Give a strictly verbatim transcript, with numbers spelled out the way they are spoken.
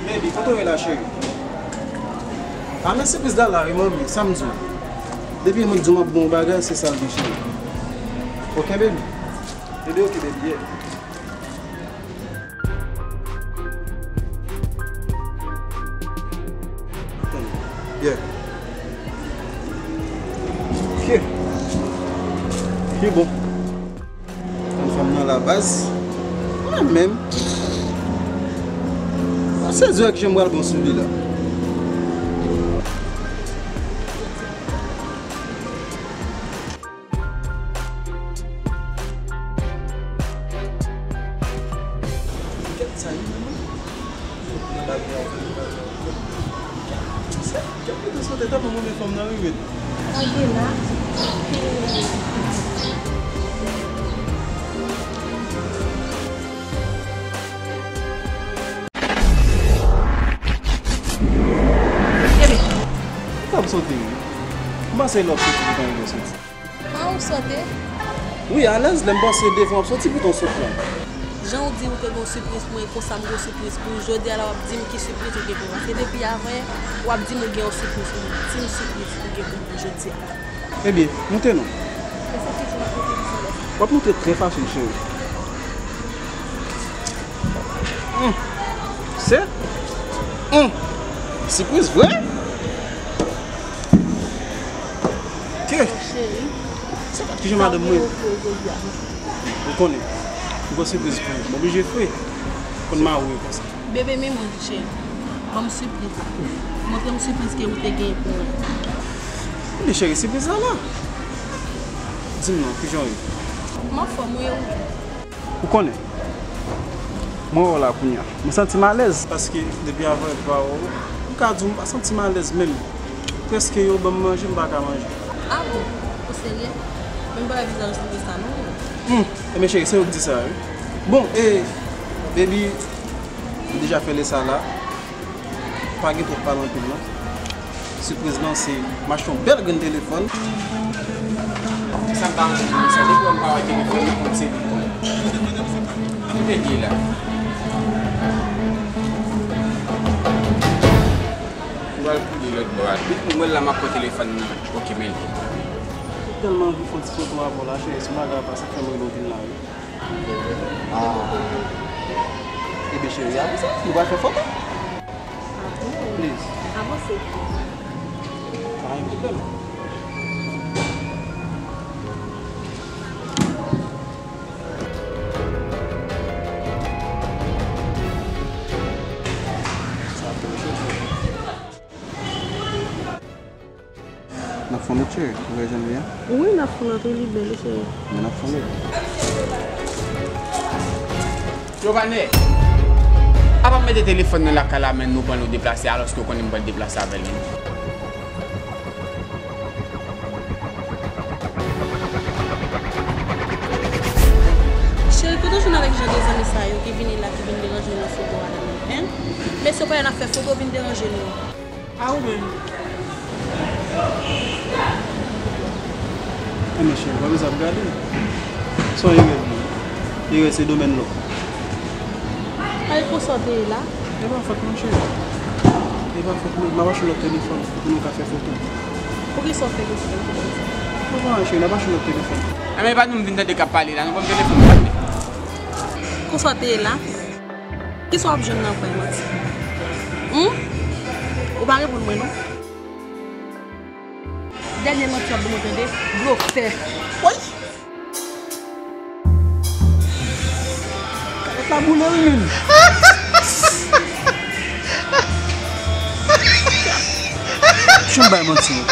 Baby, kote w ye la, cheri? A, men sipriz la la, wi, manmi, sa m di w. Depi m di w m ap ba w yon bagay, se sa l gen, cheri. Ok, baby? Baby, ok, baby, yeah. Yeah. Ok. Ki bon. Fanm nan la baz. Mwen menm. Se dirèk jan m pral bon sou li la. Kèt sa ye menm. Nan bagay a, se kèt pito sote tèlman move fanm nan wi, wi. Lage la. Ebe, sa ap sote wi. M panse lòt soti ki pa rive soti. Kòman w sote? Wi, alèz, lè m panse devan w ap soti, poutan w sot la. Jan w di w te gen yon sipriz pou mwen, e konsa m gen yon sipriz pou ou. Jodi a la, w ap di m ki sipriz ou gen pou mwen. Paske depi avan yè, w ap di m ou gen yon sipriz pou mwen. Di m sipriz ou gen pou mwen jodi a la. Ebyen, moute non. E se ki jan w ap moute li sou lè sa? W ap moute trè fasil, cheri. Hum. Se? Hum. Sipriz vre? Ke? Cheri. Sa pa ki jan madanm mwen? Ou konnen. Ou gon sipriz pou mwen. M oblije fre. Konn mari w konsa. Bebe, men mwen, cheri. Ban m sipriz. Montre m sipriz ke ou te gen pou mwen. Men cheri, sipriz la la. Di m non, ki jan w ye? M anfòm, wi, ou menm? Ou konnen, mwen wè w la kounye a. Mwen santi m alèz. Paske depi avan yè m pa wè w, m ka di w m pa santi m alèz menm. Prèske yo ban m manje, m pa ka manje. A bon? Ou serye? Men m pa wè vizaj ou sanble sa non. Hum, enben cheri, se ou k di sa wi. Bon, e, baby, m deja fè lè sa la. Pa gen twòp pale anpil non. Sipriz lan se m achte yon bèl grenn telefòn. Sa m pa anvi di sa, depi m pa wè telefòn nan, se li. Ki te di la? M pral kouri lòt bò a. Depi m wè l la, m ap pran telefòn nan. Ok, men li. Mwen tèlman anvi fè yon ti foto avè w la, cheri, si w pa ka pase fè m rele w vin la, wi. Ah. Ebyen, cheri, avanse. Nou pral fè foto. Ah bon? Please. Avanse. Pa gen pwoblèm. Sa ap fè m chofe. N ap fè yon lòt, cheri. Ou wè jan l ye a? Wi, n ap fè yon lòt, wi, li bèl, wi, cheri. Men n ap fè yon lòt. Giovanni, apa m mete telefòn nan lakay la, men nou pran nou deplase, alòske w konnen m pral deplase avè l menm. Cheri, kote w jwenn avèk jan de zanmi sa yo ki vini la, ki vin deranje w nan foto a la menm, en? Mesye, w pa wè n ap fè foto, vin deranje nou. A ou menm? Enben cheri, pa bezwen ap gade m. Se yon erè m ye. Erè se domèn lòm. Ay, konsa w te ye la? E pa fòt mwen, cheri. E pa fòt mwen. M ap achte lòt telefòn pou nou ka fè foto. Poukisa w fè lòt telefòn konsa? Mwen pa anyen, cheri, n ap achte lòt telefòn. Enben, e pa nou m vin tande k ap pale la, nou ban m telefòn mwen. Konsa w te ye la? Kisa w ap jwenn nan vre manti? Hum? Ou pa reponn mwen non. Dènye manti w ap ban mwen tande, blofè. Woy! Kalòt la boule wi menm. Janm bay manti non.